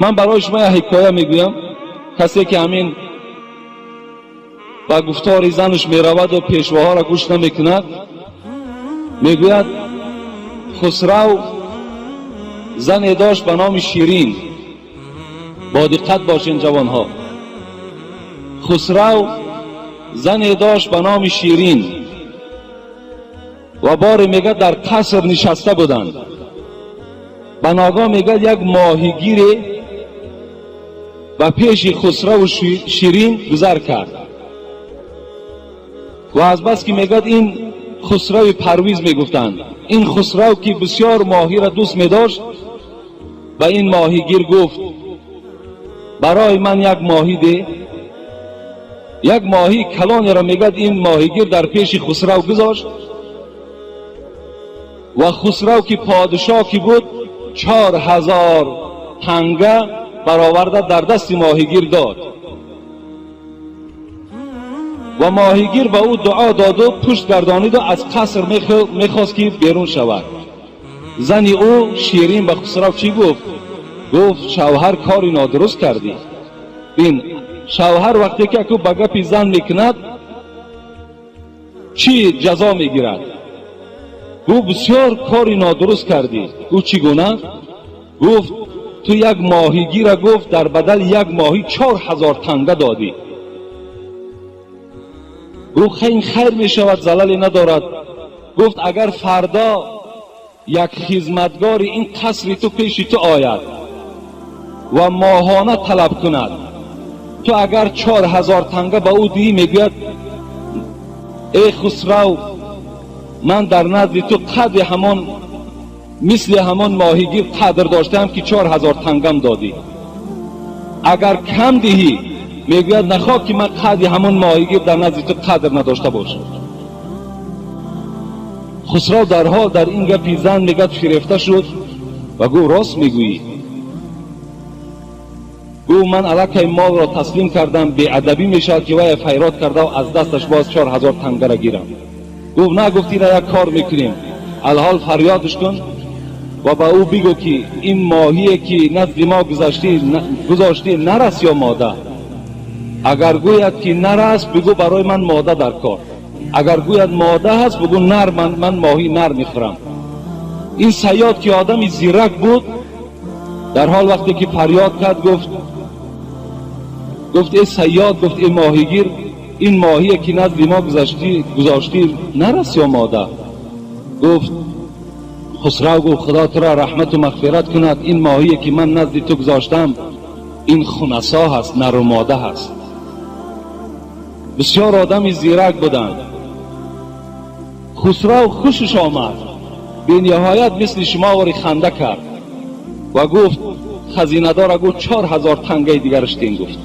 Ман барои шумо як ҳикоя мегӯям. Касе ки ҳамин ба гуфтори занаш мераваду пешвоҳоро гӯш намекунад, мегӯяд Хусрав зане дошт ба номи Ширин. Бо диққат бошен, ҷавонҳо. Хусрав зане дошт ба номи Ширин ва боре, мегӯяд, дар қаср нишаста буданд. Ба ногоҳ, мегӯяд, як моҳигире ба пеши Хусраву Ширин гузар кард ва азбаски, мегӯяд, ин Хусрави Парвиз мегуфтанд, ин Хусрав ки бисёр моҳиро дӯст медошт, ба ин моҳигир гуфт: «Барои ман як моҳӣ де». Як моҳии калонеро, мегӯяд, ин моҳигир дар пеши Хусрав гузошт ва Хусрав ки подшоҳ ки буд, 4000 танга бароварда дар дасти моҳигир дод ва моҳигир ба ӯ дуо доду пушт гардониду аз қаср мехост ки берун шавад. Зани ӯ Ширин ба Хусрав чӣ гуфт? Гуфт: «Шавҳар, кори нодуруст кардӣ». Бин, шавҳар вақте ки аку ба гапи зан мекунад, чӣ ҷазо мегирад? Гуфт: «Бисёр кори нодуруст кардӣ». Гуфт: «Чӣ гуна?» Гуфт: «Ту як моҳигира, гуфт, дар бадали як моҳӣ 4000 танга додӣ». Гуфт: «Ин хайр мешавад, залале надорад». Гуфт: «Агар фардо як хизматгори ин қасри ту пеши ту ояд ва моҳона талаб кунад, ту агар 4000 танга ба ӯ диҳӣ, мегӯяд: эй Хусрав, ман дар назди ту қадри ҳамон мисли ҳамон моҳигир қадр доштаам, ки 4000 тангам додӣ. Агар кам диҳӣ, мегӯяд, нахоҳ ки ман қадри ҳамон моҳигир дар назди ту қадр надошта бошам». Хусрав дарҳол дар ин гапи зан, мегӯяд, фирефта шуд ва гуфт: «Рост мегӯӣ». Гуфт: «Ман аллакай молро таслим кардам, беадабӣ мешавад, ки вая файрод кардау аз дасташ боз 4000 тангара гирам». Гуфт: «На», гуфт, «ина як кор мекунем, алҳол фарёдш кун ва ба ӯ бигӯ, ки ин моҳие ки назди мо гузоштӣ, нар аст ё мода. Агар гӯяд, ки нар аст, бигӯ, барои ман мода дар кор. Агар гӯяд, мода ҳаст, бигӯ, нар, ман моҳии нар мехӯрам». Ин саёд ки одами зирак буд, дар ҳол вақте ки фарёд кард, гуфт: «Эй саёд, гуфт, эй моҳигир, ин моҳие ки назди мо гузоштӣ, нар аст ё мода?» Гуфт Хусрав, гуфт: «Худо туро раҳмату мағфират кунад, ин моҳие ки ман назди ту гузоштам, ин хунасо ҳаст, нару мода ҳаст». Бисёр одами зирак буданд. Хусрав хушаш омад бениҳоят, мисли шумовори ханда кард ва гуфт, хазинадора гуфт: «4000 тангаи дигараш тин». Гуфт,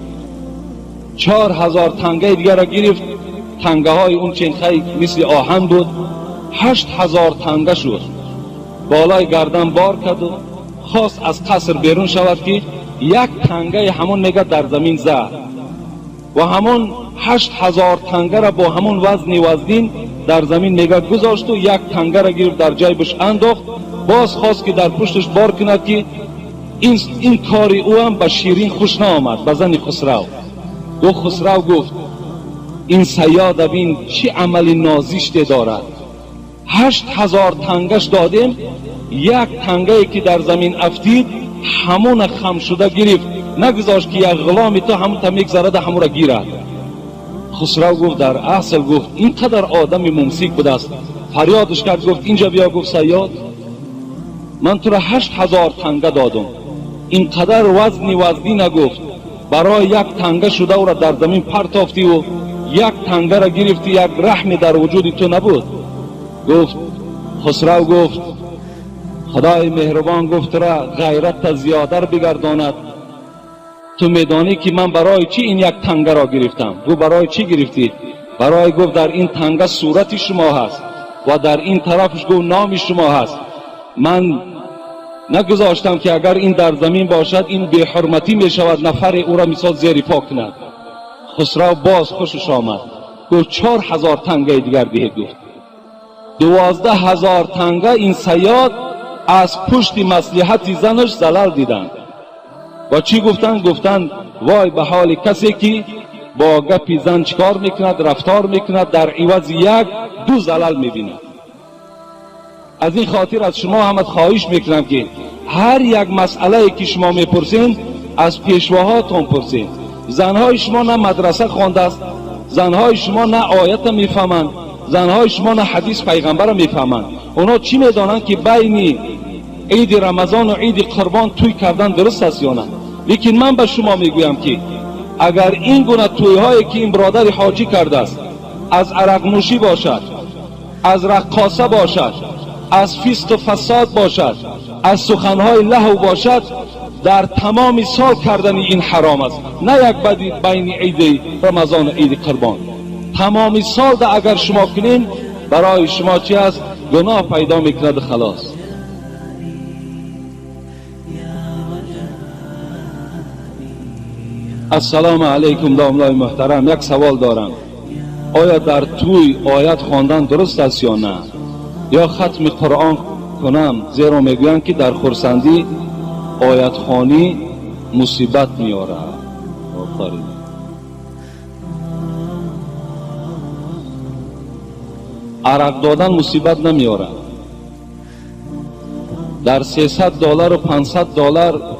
4000 тангаи дигарро гирифт. Тангаҳои он ченхай мисли оҳан буд, 8000 танга шуд. Болои гардан бор карду хост аз қаср берун шавад, ки як тангаи ҳамон, мега, дар замин зад ва ҳамон 8000 тангара бо ҳамон вазни вазнин дар замин, мега, гузошту як тангара гирифт, дар ҷайбаш андохт. Боз хост, ки дар пушташ бор кунад, ки ин кори ӯам ба Ширин хуш наомад, ба зани Хусрав. Гуфт, Хусрав гуфт: «Ин саёда бин, чӣ амали нозиште дорад. 8000 тангаш додем, як тангае ки дар замин афтид, ҳамона хам шуда гирифт, нагузошт, ки як ғуломи ту ҳамонта мегзарада, ҳамонро гирад». Хусрав гуфт: «Дар асл, гуфт, ин қадар одами мумсик будааст». Фарёдш кард, гуфт: «Инҷа биё». Гуфт: «Саёд, ман туро 8000 танга додум, ин қадар вазни вазнина, гуфт, барои як танга шуда ӯро дар замин партофтиву як тангара гирифтӣ, як раҳме дар вуҷуди ту набуд». Гуфт Хусрав, гуфт: «Худои меҳрубон, гуфт, тура ғайратта зиёдар бигардонад. Ту медонӣ, ки ман барои чӣ ин як тангаро гирифтам?» Гуфт: «Барои чӣ гирифтӣ?» «Барои, гуфт, дар ин танга сурати шумо ҳаст ва дар ин тарафаш, гуфт, номи шумо ҳаст. Ман нагузоштам, ки агар ин дар замин бошад, ин беҳурматӣ мешавад, нафаре ӯро мисол зери по кунад». Хусрав боз хушаш омад, гуфт: «4000 тангаи дигар диҳед». Гуфт, 12 000 танга ин саёд аз пушти маслиҳати занаш залал диданд. و چی گفتن؟ گفتن وای به حال کسی که با گپی زن چکار میکند، رفتار میکند، در عوض یک دو زلل میبیند. از این خاطر از شما هم خواهش میکنم که هر یک مسئله که شما میپرسین از پیشواهاتون پرسین. زنهای شما نه مدرسه خوانده است، زنهای شما نه آیت میفهمند، زنهای شما نه حدیث پیغمبر میفهمند. اونا چی میدانند که بین عید رمضان و عید قربان توی کردن درست است یا نه؟ لیکن من به شما میگویم که اگر این گونه تویهایی که این برادر حاجی کرده است از عرق نوشی باشد، از رقاصه باشد، از فسق و فساد باشد، از سخنهای لهو باشد، در تمام سال کردن این حرام است. نه یک بدی بین عید رمضان و عید قربان، تمام سال ده اگر شما کنین برای شما چی است؟ گناه پیدا میکند. خلاص. السلام علیکم داملای محترم، یک سوال دارم. آیا در توی آیت خواندن درست است یا نه؟ یا ختم قرآن کنم؟ زیرا میگویند که در خرسندی آیت خوانی مصیبت میاره. آفرین. عرق دادن مصیبت نمیاره. در $300 و $500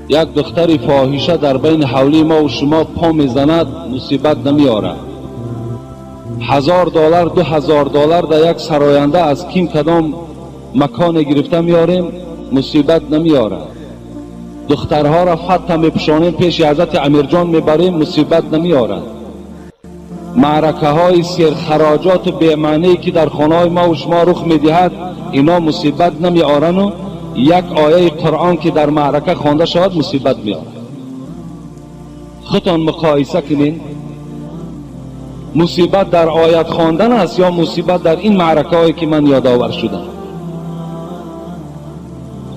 یک دختر فاحشه در بین حولی ما و شما پا میزند، مصیبت نمیاره. $1000 $2000 در یک سراینده از کیم کدام مکان گرفته میاریم، مصیبت نمیاره. دخترها را فتح میپوشانیم پیش حضرت امیرجان میبریم، مصیبت نمیاره. معرکه های سرخراجات بی‌معنی که در خانه های ما و شما رخ میدهد، اینا مصیبت نمیارن و یک آیه قرآن که در معرکه خوانده شود مصیبت میاره. خودتان مقایسه کنین، مصیبت در آیت خواندن است یا مصیبت در این معرکه هایی که من یادآور شدم؟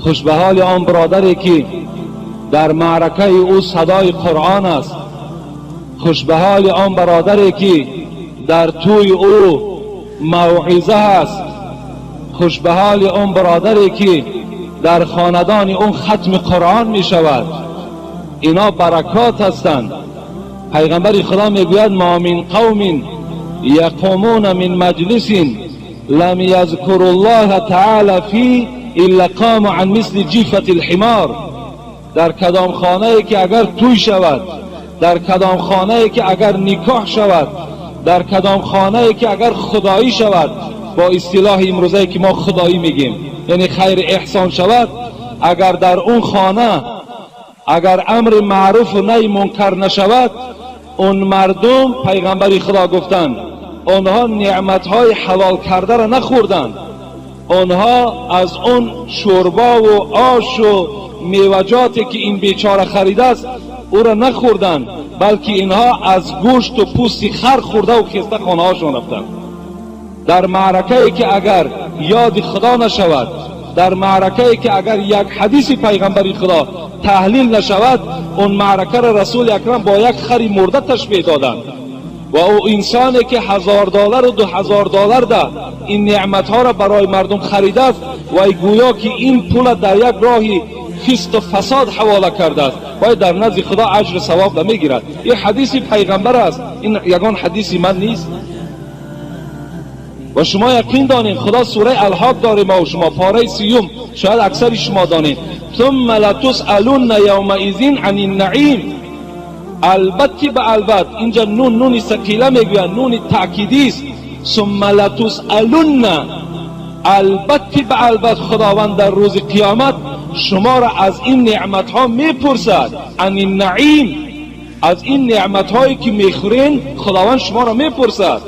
خوش به حال آن برادری که در معرکه او صدای قرآن است، خوش به حال آن برادری که در توی او موعظه است، خوش به حال آن برادری که در خاندان اون ختم قرآن می شود. اینا برکات هستند. پیغمبر خدا میگوید ما من قوم یقومون من مجلس لم یذکر الله تعالی فی الا قاموا عن مثل جیفة الحمار. در کدام خانه ای که اگر توی شود، در کدام خانه ای که اگر نکاح شود، در کدام خانه ای که اگر خدایی شود، با اصطلاح امروزه که ما خدایی میگیم یعنی خیر احسان شود، اگر در اون خانه اگر امر معروف و نهی منکر نشود، اون مردم پیغمبر خدا گفتند آنها نعمتهای حلال کرده را نخوردند، آنها از اون شوربا و آش و میوجاتی که این بیچاره خریده است او را نخوردند، بلکه اینها از گوشت و پوست خر خورده و خسته خانه هاشون رفتند. در معرکه ای که اگر یاد خدا نشود، در معرکه ای که اگر یک حدیث پیغمبر خدا تحلیل نشود، اون معرکه را رسول اکرم با یک خری مرده تشبیه دادند. و او انسانی که $1000 و $2000 ده این نعمت ها را برای مردم خریده است و گویا که این پول در یک راهی فسق و فساد حواله کرده است و در نزد خدا اجر ثواب نمیگیرد. این حدیث پیغمبر است، این یگان حدیث من نیست. و شما یقین دانین خدا سوره الحاق داره ما و شما پاره سیوم، شاید اکثر شما دانین، ثم لتسألن یومئذ عن النعیم. البته به البته اینجا نون نون ثقیله میگویند، نون تأکیدی است. ثم لتسألن، البته به البته خداوند در روز قیامت شما را از این نعمت ها میپرسد. عن النعیم، از این نعمت هایی که میخورین خداوند شما را میپرسد.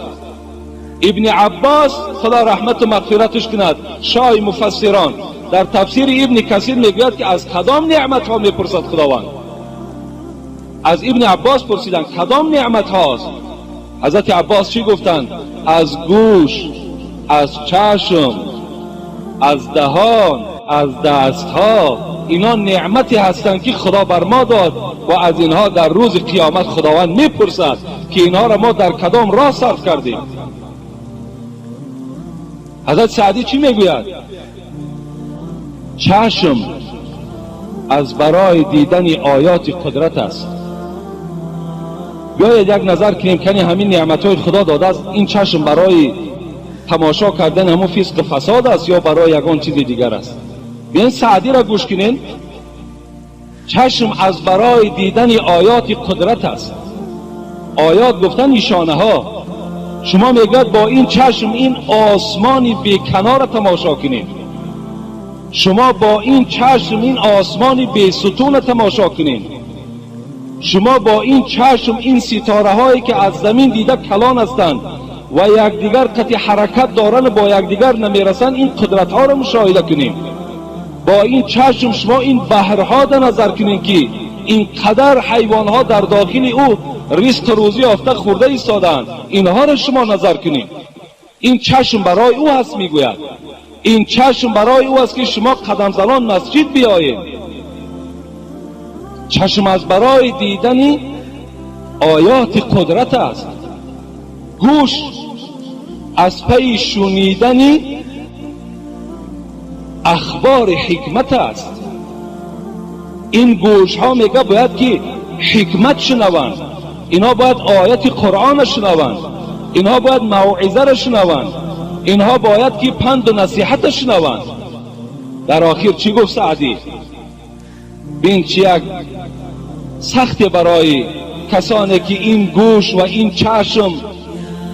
ابن عباس خدا رحمت و مغفرتش کند، شاه مفسران، در تفسیر ابن کثیر میگوید که از کدام نعمت ها میپرسد خداوند؟ از ابن عباس پرسیدن کدام نعمت هاست؟ حضرت عباس چی گفتند؟ از گوش، از چشم، از دهان، از دست ها، اینا نعمتی هستند که خدا بر ما داد و از اینها در روز قیامت خداوند میپرسد که اینها را ما در کدام راه صرف کردیم. حضرت سعدی چی میگوید؟ چشم از برای دیدن آیات قدرت است. بیایید یک نظر کنیم کنی همین نعمتهای خدا داده است، این چشم برای تماشا کردن همون فسق فساد است یا برای یگان چیز دیگر است؟ بیاین سعدی را گوش کنین. چشم از برای دیدن آیات قدرت است. آیات گفتن نشانه ها. شما میگوید با این چشم این آسمانی بی کنار تماشا کنید، شما با این چشم این آسمانی بی ستون تماشا کنید، شما با این چشم این ستاره هایی که از زمین دیده کلان هستند و یکدیگر قطع حرکت دارن با یکدیگر نمیرسند، این قدرت ها را مشاهده کنید. با این چشم شما این بحرها در نظر کنید که این قدر حیوان ها در داخل او رزق روزی یافته خورده ایستادند، اینها را شما نظر کنید. این چشم برای او هست. میگوید این چشم برای او است که شما قدم زنان مسجد بیایید. چشم از برای دیدن آیات قدرت است. گوش از پی شنیدن اخبار حکمت است. این گوش ها میگه باید که حکمت شنوند، اینها باید آیت قرآن شنوند، اینها باید موعظه را شنوند، اینها باید که پند و نصیحت شنوند. در آخر چی گفت سعدی؟ بین چی یک سخت برای کسانی که این گوش و این چشم،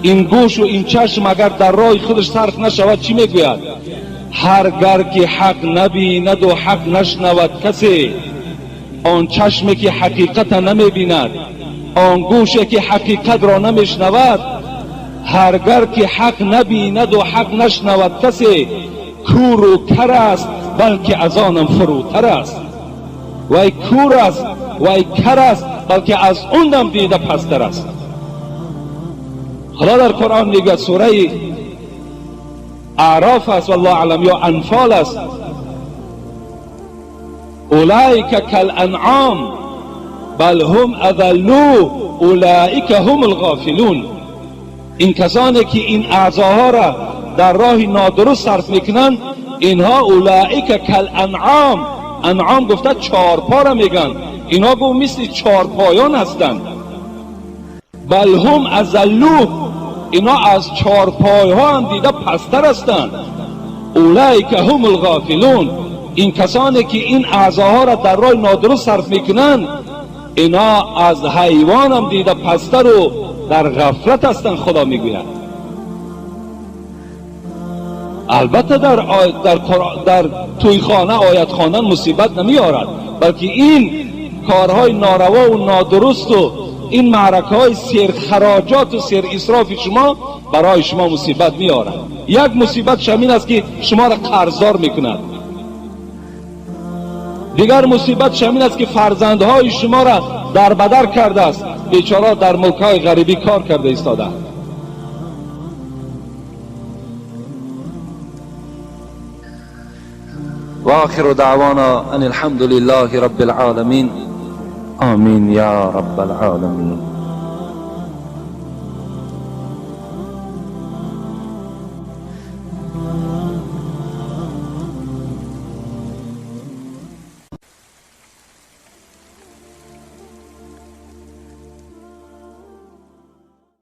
این گوش و این چشم اگر در راه خودش صرف نشود چی میگوید؟ هرگر که حق نبیند و حق نشنود کسی، آن چشمی که حقیقت نمیبیند، آن گوشی که حقیقت را نمیشنود، هرگر که حق نبیند و حق نشنود کسی، کور و کر است بلکه از آنم فروتر است. وای کور است، وای کر است، بلکه از اونم دیده پستر است. خدا در قرآن میگه سوره اعراف است والله اعلم یا انفال است، اولئک کالانعام بل هم اضلوا اولئک هم الغافلون. این کسانی که این اعضاها را در راه نادرست صرف میکنند، اینها اولئک کالانعام، انعام گفته چارپا را میگن، اینها گفت مثل چارپایان هستند. بل هم اضلوا، اینا از چارپای ها هم دیده پستر هستند. اولئک هم الغافلون، این کسانی که این اعضاها را در راه نادرست صرف میکنند، اینا از حیوان هم دیده پستر و در غفلت هستند. خدا میگوید البته در توی خانه آیت خواندن مصیبت نمیارد، بلکه این کارهای ناروا و نادرست و این معرکه های سیر خراجات و سیر اسراف شما برای شما مصیبت میارد. یک مصیبت شمین است که شما را قرضدار میکند. دیگر مصیبت شمین است که فرزندهای شما را در بدر کرده است، بیچاره در ملک‌های غریبی کار کرده ایستاده. و آخر دعوانا ان الحمد لله رب العالمین. آمین یا رب العالمین.